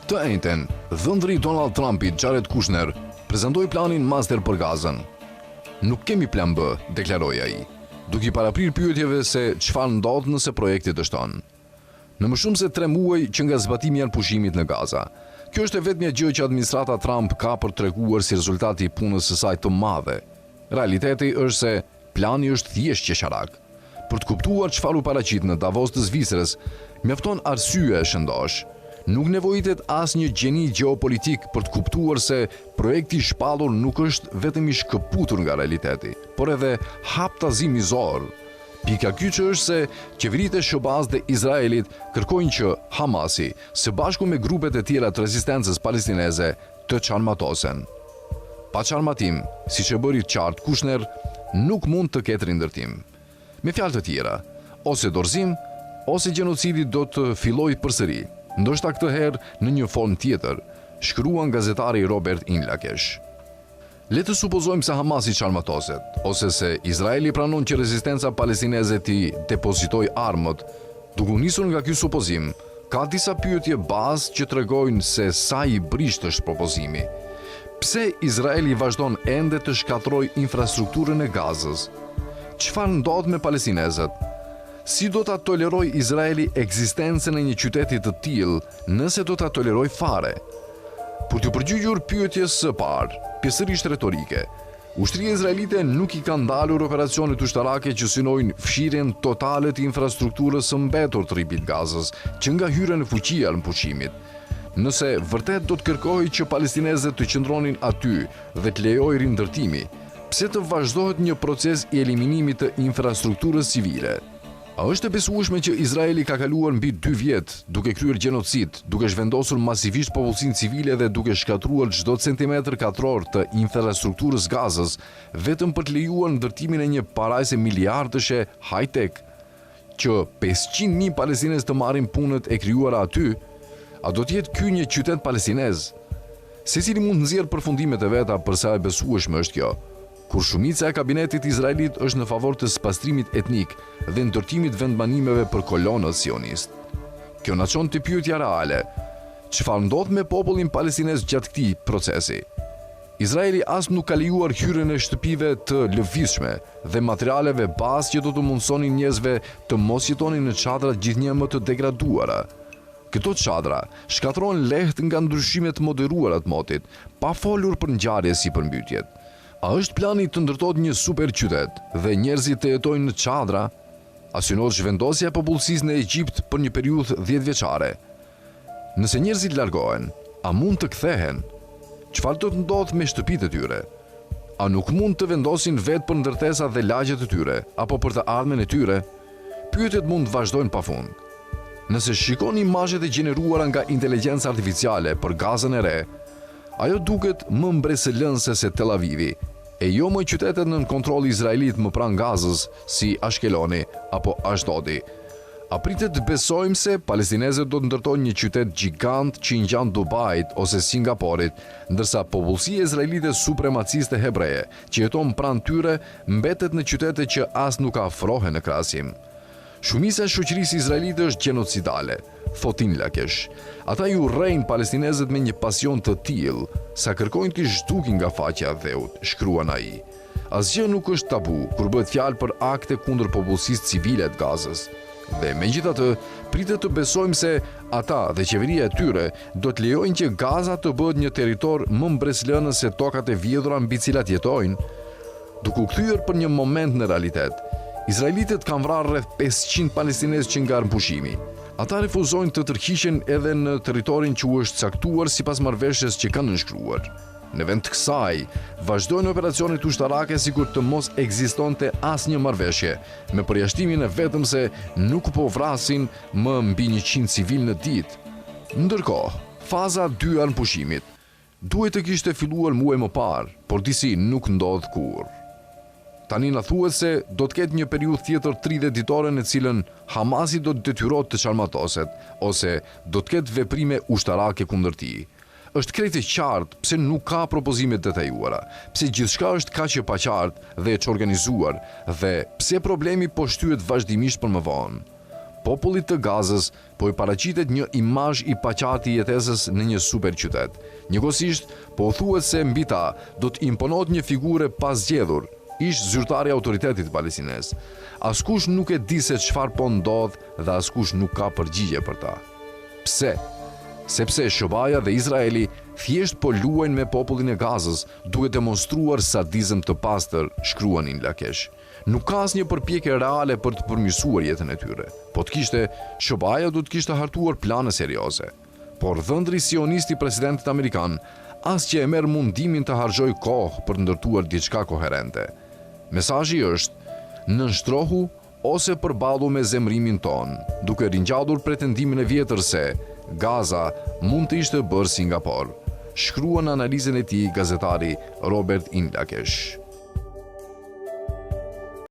Të enjten, dhëndri i Donald Trumpit, Jared Kushner, prezantoi planin master për Gazën. Nuk kemi plan B, deklaroi ai, duke i paraprirë pyetjeve se çfarë ndodh nëse projekti dështon. Në më shumë se tre muaj që nga zbatimi i armëpushimit në Gaza. Kjo është e vetmja gjë që administrata Trump ka për të treguar si rezultat i punës së saj të madhe. Realiteti është se plani është thjesht qesharak. Për të kuptuar çfarë u paraqit në Davos të Zvicrës, mjafton arsyeja e shëndoshë. Nuk nevojitet asnjë gjeni gjeopolitik për të kuptuar se projekti i shpallur nuk është vetëm i shkëputur nga realiteti, por edhe haptazi mizor. Pika kyçe është se qeveritë e SHBA-së dhe Izraelit kërkojnë që Hamasi, së bashku me grupet e tjera të rezistencës palestineze, të çarmatosen. Pa çarmatim, siç e bëri të qartë Kushner, nuk mund të ketë rindërtim. Me fjalë të tjera, ose dorëzim, ose gjenocidi do të fillojë përsëri, ndoshta këtë herë në një formë tjetër, shkruan gazetari Robert Inlakesh. Le të supozojmë se Hamasi çarmatoset, ose se Izraeli pranon që rezistenca palestineze t'i depozitojë armët. Duke u nisur nga ky supozim, ka disa pyetje bazë që tregojnë se sa i brishtë është propozimi. Pse Izraeli vazhdon ende të shkatërrojë infrastrukturën e Gazës? Çfarë ndodh me palestinezët? Si do ta tolerojë Izraeli ekzistencën e një qyteti të tillë, nëse do ta tolerojë fare? Për t'iu përgjigjur pyetjes së parë, pjesërisht retorike, ushtria izraelite nuk i ka ndalur operacionet ushtarake që synojnë fshirjen totale të infrastrukturës së mbetur të Rripit të Gazës, që nga hyrja në fuqi e armëpushimit. Nëse vërtet do të kërkohej që palestinezët të qëndronin aty dhe të lejohej rindërtimi, pse të vazhdohet një proces i eliminimit të infrastrukturës civile? A është e besueshme që Izraeli ka kaluar mbi dy vjet duke kryer gjenocid, duke zhvendosur masivisht popullsinë civile dhe duke shkatërruar çdo centimetër katror të infrastrukturës Gazës, vetëm për të lejuar ndërtimin e një parajse miliardëshe high-tech, që 500,000 palestinezë të marrin punët e krijuara aty? A do të jetë ky një qytet palestinez? Secili mund të nxjerrë përfundimet e veta për sa e besueshme është kjo. Kur shumica e kabinetit izraelit është në favor të spastrimit etnik dhe ndërtimit vendbanimeve për kolonët sionistë. Kjo na çon te pyetja reale, çfarë ndodh me popullin palestinez gjatë këtij procesi? Izraeli as nuk ka lejuar hyrjen e shtëpive të lëvizshme dhe materialeve bazë që do t'u mundësonin njerëzve të mos jetonin në çadra gjithnjë më të degraduara. Këto çadra shkatërrohen lehtë nga ndryshime të moderuara të motit, pa folur për ngjarje si përmbytjet. A është plani të ndërtohet një superqytet dhe njerëzit të jetojnë në çadra? A synohet zhvendosja e popullsisë në Egjipt për një periudhë dhjetëvjeçare? Nëse njerëzit largohen, a mund të kthehen? Çfarë do të ndodhë me shtëpitë e tyre? A nuk mund të vendosin vetë për ndërtesat dhe lagjet e tyre, apo për të ardhmen e tyre? Pyetjet mund të vazhdojnë pafund. Nëse shikoni imazhet e gjeneruara nga inteligjenca artificiale për Gazën e re, ajo duket më mbresëlënëse se Tel Avivi, e jo më qytetet nën kontroll izraelit më pranë Gazës, si Ashkeloni apo Ashdodi. A pritet të besojmë se palestinezët do të ndërtojnë një qytet gjigant që i ngjan Dubait ose Singaporit, ndërsa popullsia izraelite supremaciste hebreje, që jeton pranë tyre, mbetet në qytete që as nuk afrohen në krahasim? Shumica e shoqërisë izraelite është gjenocidale, thotë Inlakesh. Ata i urrejnë palestinezët me një pasion të tillë, sa kërkojnë t'i zhdukin nga faqja e dheut, shkruan ai. Asgjë nuk është tabu kur bëhet fjalë për akte kundër popullsisë civile të Gazës. Dhe megjithatë, pritet të besojmë se ata dhe qeveria e tyre do të lejojnë që Gaza të bëhet një territor më mbresëlënës se tokat e vjedhura mbi cilat jetojnë. Duke u kthyer për një moment në realitet, izraelitët kanë vrarë rreth 500 palestinezë që nga armëpushimi. Ata refuzojnë të tërhiqen edhe në territorin që u është caktuar sipas marrëveshjes që kanë nënshkruar. Në vend të kësaj, vazhdojnë operacionet ushtarake sikur të mos ekzistonte asnjë marrëveshje, me përjashtimin e vetëm se nuk po vrasin më mbi 100 civilë në ditë. Ndërkohë, faza 2 e armëpushimit duhej të kishte filluar muaj më parë, por disi nuk ndodh kurrë. Tani na thuhet se do të ketë një periudhë tjetër 30 ditore në cilën Hamasi do të detyrohet të çarmatoset ose do të ketë veprime ushtarake kundër tij. Është krejt e qartë pse nuk ka propozime të detajuara, pse gjithçka është kaq e paqartë dhe e çorganizuar dhe pse problemi po shtyhet vazhdimisht për më vonë. Popullit të Gazës po i paraqitet një imazh i paqartë i jetesës në një superqytet. Njëkohësisht, po u thuhet se mbi ta do të imponohet një figurë e pazgjedhur, ish-zyrtar i Autoritetit Palestinez. Askush nuk e di se çfarë po ndodh dhe askush nuk ka përgjigje për ta. Pse? Sepse SHBA-ja dhe Izraeli thjesht po luajnë me popullin e Gazës, duke demonstruar sadizëm të pastër, shkruan In Lakesh. Nuk ka asnjë përpjekje reale për të përmirësuar jetën e tyre. Po të kishte, SHBA-ja do të kishte hartuar plane serioze. Por dhëndri sionist i presidentit amerikan as që e merr mundimin të harxhojë kohë për të ndërtuar diçka koherente. Mesazhi është, nënshtrohu ose përballu me zemërimin tonë, duke ringjallur pretendimin e vjetër se Gaza mund të ishte bërë Singapor, shkruan në analizën e tij gazetari Robert Inlakesh.